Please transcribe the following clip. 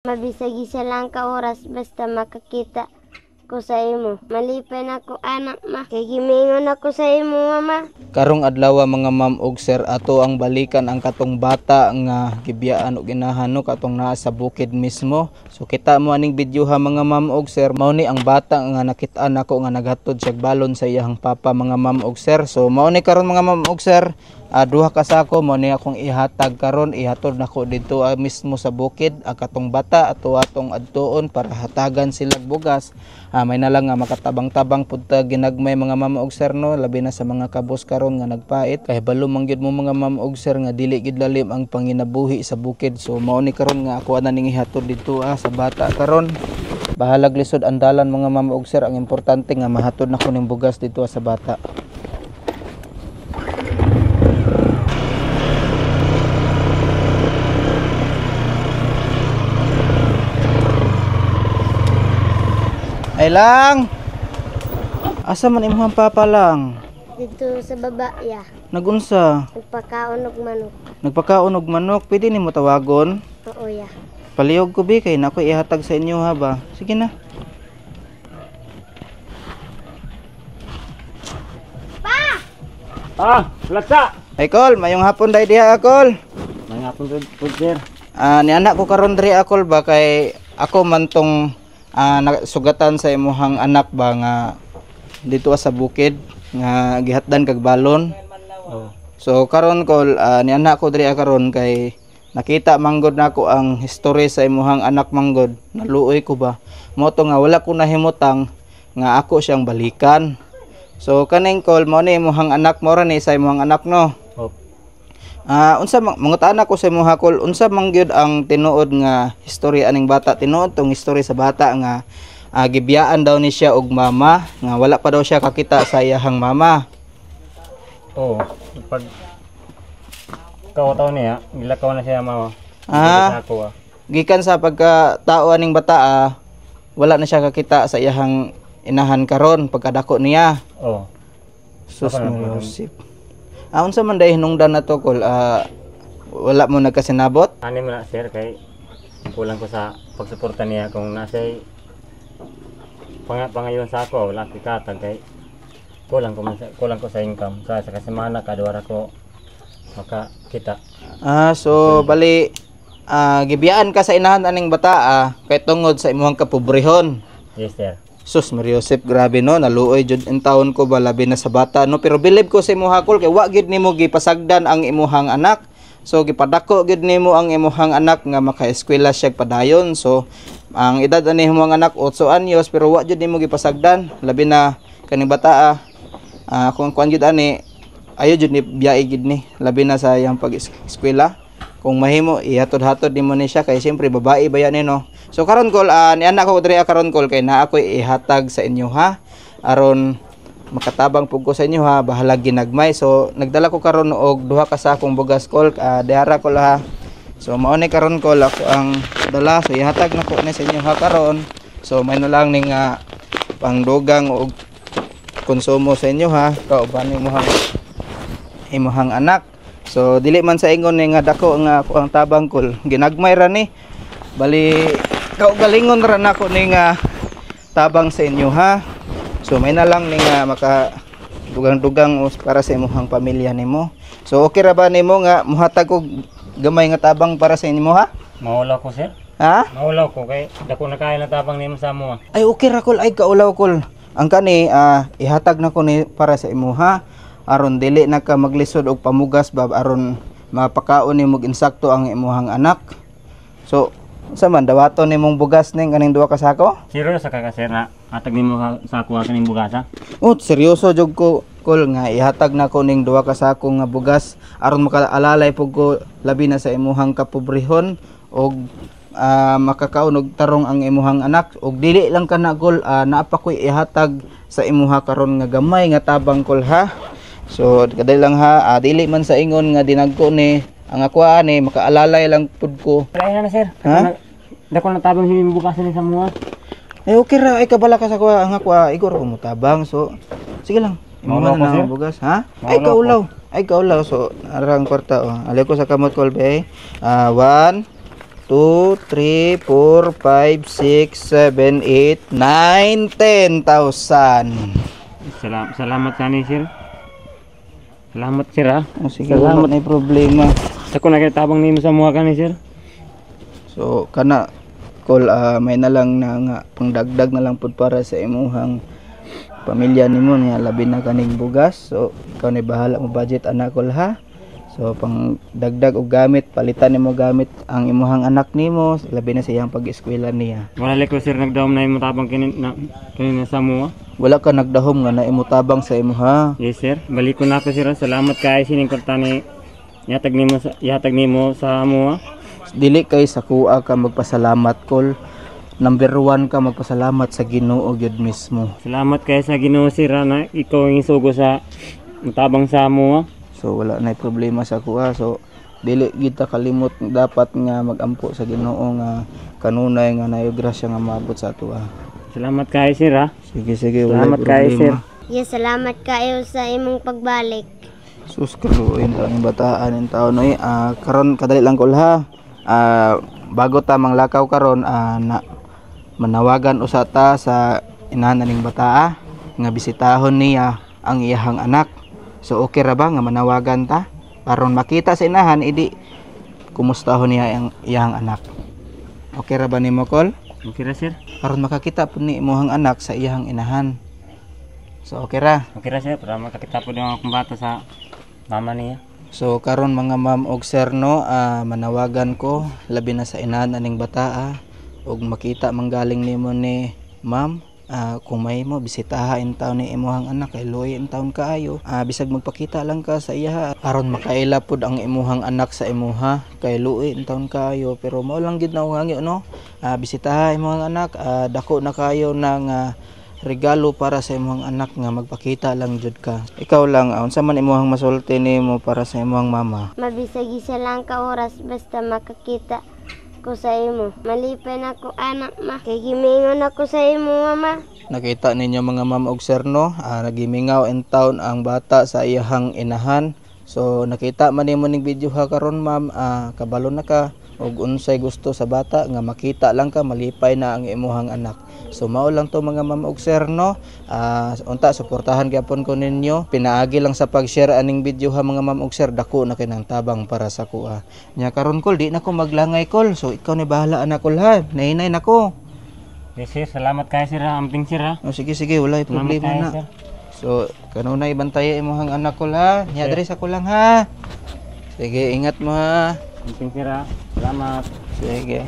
Mabisag isa lang ka oras basta makakita ko sa imo. Malipay na ko anak ma. Kay gimingon ako sa imo mama. Karong adlaw mga ma'am og sir, ato ang balikan ang katong bata nga gibiyaan og inahan no, katong naa sa bukid mismo. So kita mo aning video ha mga ma'am og sir, mao ni ang bata nga nakit-an nako nga naghatod siya balon sa iyang papa mga ma'am og sir. So mao ni karon mga ma'am og sir, duha ka sako mao ni akong ihatag karon, ihatod nako didto mismo sa bukid ang katong bata ato atong adtuon para hatagan sila bugas. May na lang nga makatabang-tabang pud ta ginagmay mga ma'am og sir no, labi na sa mga kabos karon nga nagpait kay balo man gyud mo mga ma'am og sir nga dili gyud lalim ang panginabuhi sa bukid. So mao ni karon nga ako ana ning ihatod didto sa bata karon. Bahalag lisod ang dalan mga ma'am og sir, ang importante nga mahatod nako ning bugas didto sa bata. Ay lang. Asa man imong papa lang? Dito sa baba ya. Nagunsa? Nagpakaon og manok. Nagpakaon og manok, pwede nimo tawagon? Oo ya. Palihog ko bi kay nako ihatag sa inyo ha ba. Sige na. Pa! Ah, platsa. Ay kol, mayong hapon dai diha akol. Mayong hapon pud sir. Ni anak ko karon diri akol ba kay ako man tong sugatan sa imuhang anak ba nga dito sa bukid nga gihatdan kag balon. Oh. So karon kol, ni anak ko diri karon kay nakita manggod nako ang history sa imuhang anak manggod. Naluoy ko ba. Mo to nga wala ko nahimutang nga ako siyang balikan. So kaning kol mo ni imuhang anak mo ra ni sa imuhang anak no. Oh. Unsa mangutan ako sa imuha kol, unsa man gyud ang tinuod nga history aning bata? Tinuod tong history sa bata nga gibiyaan daw ni siya og mama nga wala pa daw siya kakita sa iyahang mama. Oh, pag kawataw niya, gilakaw na siya mama. Ah, gikan sa pagka tao aning bata, wala na siya kakita sa iyahang inahan karon pagkadako niya. Oh. Sus Joseph. Unsa man day hinungdan na to kol, wala mo nagkasinabot? Ani man na sir kay kulang ko sa pagsuporta niya kung nasa pangayon sa ako wala kikatag kay kulang ko sa income sa kasemana kaduara ko makakita. So bali gibiyaan ka sa inahan aning bata kay tungod sa imong kapobrehon. Yes sir. Sus Maria Josep, grabe no, naluoy jud in taon ko ba labi na sa bata no, pero believe ko sa imuha kol kay wa gyud nimo gipasagdan ang imuhang anak. So gipadako gyud nimo ang imuhang anak nga maka-eskwela siya padayon. So ang edad ani imong anak 8 anyos pero wa jud nimo gipasagdan labi na kaning bata kung kuan jud ani ayo jud ni biyae gid ni labi na sa iyang pag-eskwela. Kung mahimo ihatod-hatod nimo ni siya kay siyempre babae ba yan no. So karon kol, ni anak ko diri karon kol kay naa ako'y ihatag sa inyo ha aron makatabang pug ko sa inyo ha, bahalag ginagmay. So nagdala ko karon og duha ka sakong bugas kol, dihara kol ha. So mao ni karon kol ako ang dala, so ihatag nako ni sa inyo ha karon. So may na lang ning pangdugang og konsumo sa inyo ha kauban imuhang anak. So dili man sa ingon ni nga dako nga ako ang tabang kol, ginagmay ra ni. Bali kaugalingon ra nako ni nga tabang sa inyo ha. So may na lang ni nga maka dugang-dugang para sa imong pamilya nimo. So okay ra ba nimo nga muhatag og gamay nga tabang para sa inyo ha? Maulaw ko sir. Ha? Maulaw ko kay dako na kaayo na tabang nimo sa amo. Ay okay ra kol, ay kaulaw kol. Ang kani ihatag nako ni para sa imo ha. Aron dili na ka maglisod og pamugas ba, aron mapakaon nimo og insakto ang imuhang anak. So unsa man dawaton nimong bugas ning kaning duha ka sako? Seryoso ka ka sir na hatag nimo sa ako kaning bugas ha? Oh, seryoso jud ko kol nga ihatag nako ning duha ka sako nga bugas aron makaalalay pug ko labi na sa imuhang kapobrehon og makakaon og tarong ang imuhang anak. Og dili lang kana kol, naa pa koy ihatag sa imuha karon nga gamay nga tabang kol ha. So kadali lang ha, dili man sa ingon nga dinagko ni ang ako ani makaalalay lang pud ko. Wala na sir. Ha? Dako na tabang himong bugas ni sa muha. Ay okay ra, ay kabala ka sa kuha ang ako igor ko motabang. So sige lang. Imuha na ang bugas ha? Ay kaulaw. Ay kaulaw. So arang kwarta oh. Alay ko sa kamot kol be. 1 2, 3, 4, 5, 6, 7, 8, 9, 10,000. Salamat sa ni, sir. Salamat, sir, ha. Oh, sige, wala na problema. Ako na kay tabang nimo sa muha kani, sir. So kana kol, may na lang na nga pangdagdag na lang pud para sa imuhang pamilya nimo niya, labi na kaning bugas. So ikaw ni bahala mo budget ana, kol, ha. So pang dagdag og gamit, palitan nimo gamit ang imuhang anak nimo, labi na sa iyang pag-eskwela niya. Wala ko, sir, nagdawom na imo tabang kini na sa muha. Wala ka nagdahom nga na imo tabang sa imuha. Yes, sir. Balik ko na ako, sir, ha. Salamat kay sining kwarta ni yatag nimo sa muha. Dili kay sa kuha ka magpasalamat, kol. Number one ka magpasalamat sa Ginoo gyud mismo. Salamat kay sa Ginoo, sir, ha, na ikaw ang isugo sa tabang sa muha. So wala na problema sa kuha. So dili kita kalimot dapat nga magampo sa Ginoo nga kanunay nga nayo grasya nga maabot sa atoa. Salamat kay sir, ha. Sige, sige, wala Salamat kaayo, sir. problema. Yes, salamat kayo sa imong pagbalik. Sus, kaluoy ang bataan in taon oy. Karon kadali lang, kol, ha. Bago ta manglakaw karon, na manawagan usa ta sa inahan ning bataa nga bisitahon niya ang iyahang anak. So okay ra ba nga manawagan ta? Aron makita sa inahan idi kumustahon niya ang iyahang anak. Okay ra ba nimo, kol? Okay ra, sir. Aron makakita pud ni imong anak sa iyahang inahan. So okay ra. Okay ra, sir, para makakita po ang akong bata sa mama niya. So karon, mga ma'am og sir, no, manawagan ko labi na sa inahan aning bataa ug makita manggaling nimo ni ma'am, kung may mo bisitaha in taon ni imuhang anak kay luoy in taon kaayo. Bisag magpakita lang ka sa iya aron makaila pud ang imuhang anak sa imuha kay luoy in taon kaayo, pero mao lang gid na akong hangyo, no. Bisitaha imuhang anak, dako na kayo ng regalo para sa imong anak nga magpakita lang jud ka. Ikaw lang, unsa man imong masulti nimo para sa imong mama? Mabisag isa lang ka oras basta makakita ko sa imo. Malipay na ko anak, ma. Kay gimingon ako sa imo, mama. Nakita ninyo, mga ma'am og sir, no, nagimingaw in town ang bata sa iyahang inahan. So nakita man nimo ning video ha karon, ma'am, kabalo na ka og unsay gusto sa bata nga makita lang ka malipay na ang imuhang anak. So mao lang to, mga ma'am og sir, no. Unta suportahan gyapon ko ninyo. Pinaagi lang sa pag-share aning video ha, mga ma'am og sir, dako na kay nang tabang para sa kuha. Nya karon, kol, di na ko maglangay, kol. So ikaw ni bahala ana, kol, ha. Nahinay na ko. Yes, sir, salamat kay sir, ha. Amping, sir, ha. Oh, sige, sige, wala Salamat problema kayo, na. sir. So, kanunay bantay imong anak ko ha. Nya diri sa kulang ha. Sige, ingat mo ha. Amping, sir, ha. Salamat. Sige.